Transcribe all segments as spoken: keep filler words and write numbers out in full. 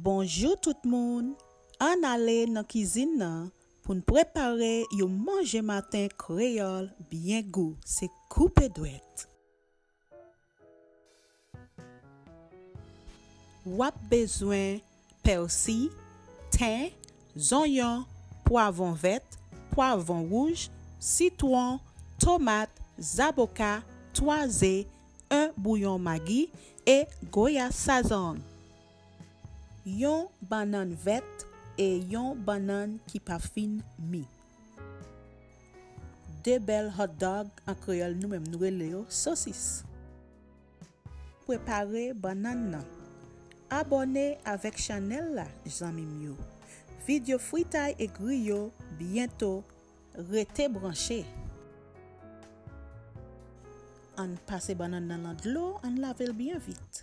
Bonjou tout moun! Ann ale nan kizin nan pou n prepare yon manje maten kreyòl byen gou. Se koupe dwèt. W ap bezwen pèsi, ten, zonyon, pwavwon vèt, pwavwon wouj, sitwon, tomat, zaboka, twa ze, en bouyon magi e goya sazon. Yon bannann vèt e yon bannann ki pa fin mi. De bèl hot dog, an kreyòl nou menm nou rele yo sosis. Prepare bannann nan. Abòne avèk chanèl la, zanmi m yo. Videyo fritay e griyo byento. Rete branche. Ann pase bannann nan nan dlo, ann lave l byen vit.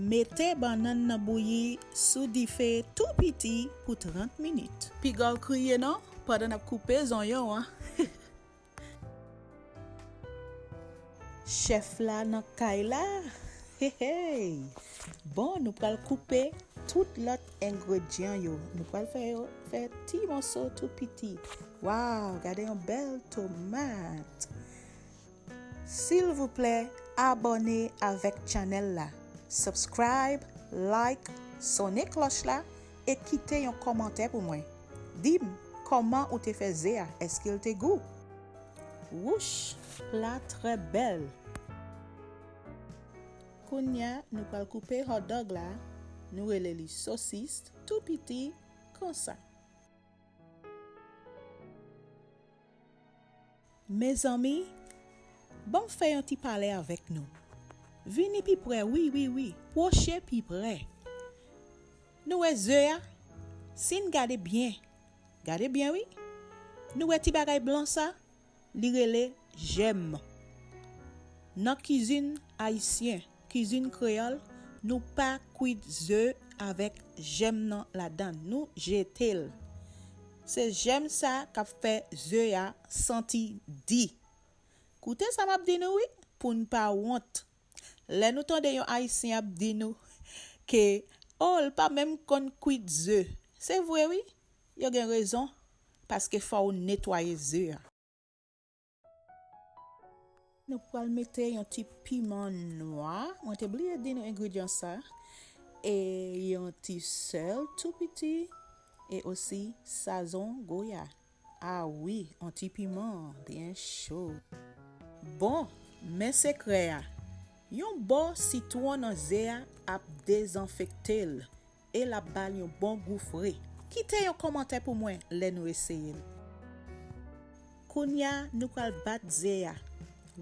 Mete bannann nan bouyi sou dife tou piti pou trant minit. Piga w kriye non, pandan n ap koupe zonyon an. Chèf la nan kay la. Hey, hey. Bon, nou pral koupe tout lòt engredyan yo. Nou pral fè yo fè ti moso tou piti. Waw, gade yon bèl tomat. Silvouplè, abòne avèk chanèl la. Subscribe, like, sonnen klòch la e kite yon kòmantè pou mwen. Di m kòman ou te fè ze a, èske l te gou? Wouch, pla trè bèl! Kounye a, nou pral koupe hot dog la, nou rele li sosis, tou piti, konsa. Mezanmi, ban m fè yon ti pale avèk nou. Vini pi prè, wi, wi, wi, pwoche pi prè. Nou wè ze a? Si n gade byen, gade byen, wi. Nou wè ti bagay blan sa? Li rele jèm. Nan kizin ayisyen, kizin kreyòl, nou pa kwit ze avèk jèm nan ladan l, nou jete l. Se jèm sa k ap fè ze a santi di. Koute sa m ap di nou wi, pou n pa wont. Lè nou tande yon ayisyen ap di nou ke, o, l pa menm konn kwit ze. Se vre wi, yo gen rezon, paske fò w netwaye ze a. Nou pral mete yon ti piman nwa. Mwen te bliye di nou engredyan sa. E yon ti sèl tou piti. E osi sazon goya. A wi, yon ti piman byen cho. Bon, men sekrè a. Yon bò sitwon nan ze a ap dezanfekte l. E l ap ba l yon bon gou fre. Kite yon kòmantè pou mwen lè nou eseye l. Kounye a, nou pral bat ze a.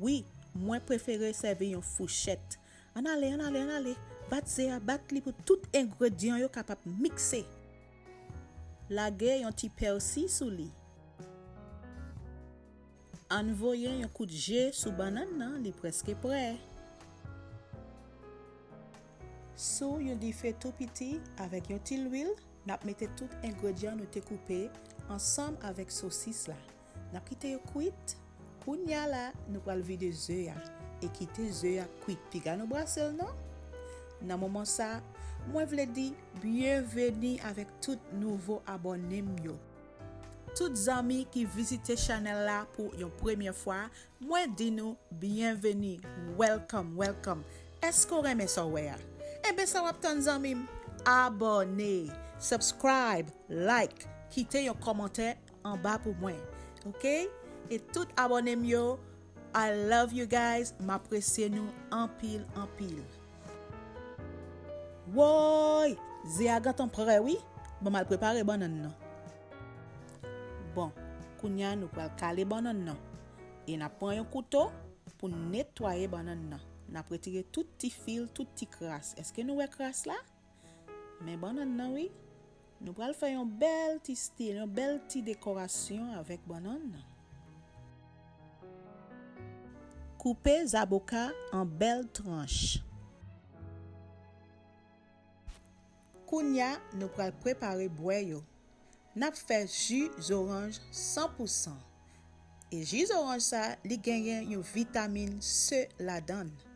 Wi, mwen prefere sèvi yon fouchèt. Ann ale, ann ale, ann ale. Bat ze a, bat li pou tout engredyan yo kapab mikse. Lage yon ti pèsi sou li. Ann voye yon kout je sou bannann nan, li prèske prè. Sou yon dife tou piti avèk yon ti lwil, n ap mete tout engredyan nou te koupe ansanm avèk sosis la. N ap kite yo kwit. Kounye a la, nou pral vide ze a e kite ze a kwit. Piga nou brase l non. Nan moman sa, mwen vle di byenveni avèk tout nouvo abòne m yo. Tout zanmi ki vizite chanèl la pou yon premyè fwa, mwen di nou byenveni, welcome, welcome. Èske w renmen sa w wè a? Enben sa w ap tann zanmi m, abòne, subscribe, like, kite yon kòmantè anba pou mwen, oke? E tout abòne m yo, I love you guys, m apresye nou anpil, anpil. Woy! Ze a gentan prè wi, ban m al prepare bannann nan. Bon, kounye a nou pral kale bannann nan. E n ap pran yon kouto, Pou netwaye bannann nan, n ap retire tout ti fil, tout ti kras. Èske nou wè kras la? Men bannann nan wi. Nou pral fè yon bèl ti stil, yon bèl ti dekorasyon avèk bannann nan. Koupe zaboka an bèl tranch. Kounya, nou pral prepare bwè yo. N ap fè ji zoranj san pou san. E ji zoranj sa, li genyen yon vitamin C ladan l.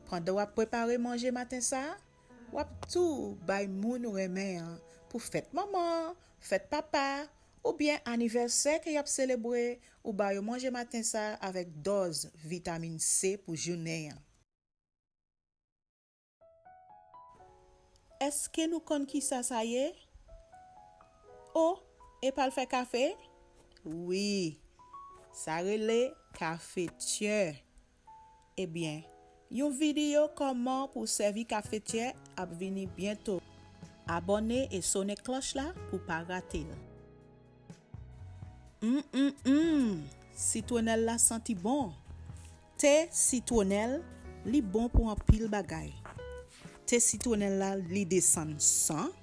Pandan w ap prepare manje maten sa, w ap tou bay moun ou renmen an pou fèt manman, fèt papa, oubyen anivèsè ke y ap selebre, ou ba yo manje maten sa avèk dòz vitamin C pou jounen an. Èske nou konn kisa sa ye? O, e pa l fè kafe? Wi, sa rele kafetyè. Ebyen, yon videyo kòman pou sèvi kafetyè ap vini byento. Abòne e sonnen klòch la pou pa rate l. Mm, mm, mm, sitwonèl la santi bon. Te sitwonèl, li bon pou anpil bagay. Te sitwonèl la, li desann san,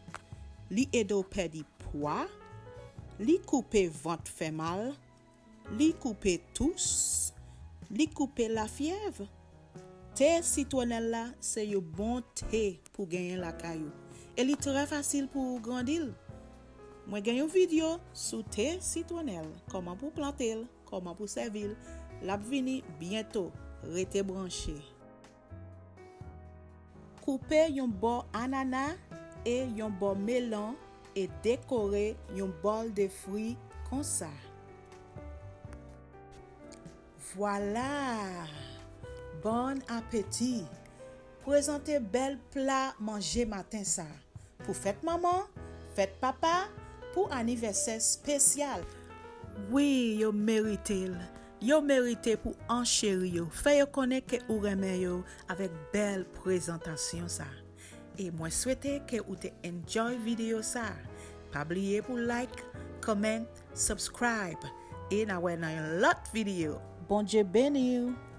li ede w pèdi pwa, li koupe vant fè mal, li koupe tous, li koupe lafyèv. Te sitwonèl la se yon bon te pou genyen lakay ou. E li trè fasil pou ou grandi l. Mwen gen yon videyo sou te sitwonèl, kòman pou plante l, kòman pou sèvi l. L ap vini byento. Rete branche. Koupe yon bò anana e yon bò melon e dekore yon bòl de fwi konsa. Vwala! Bon apeti! Prezante bèl pla manje maten sa pou fèt manman, fèt papa, pou anivèsè espesyal. Wi, yo merite l. Yo merite pou an cheri yo. Fè yo konnen ke ou renmen yo avèk bèl prezantasyon sa. E mwen swete ke ou te enjoy videyo sa. Pa bliye pou like, comment, subscribe. E n a wè nan yon lòt videyo. Bondye beni w.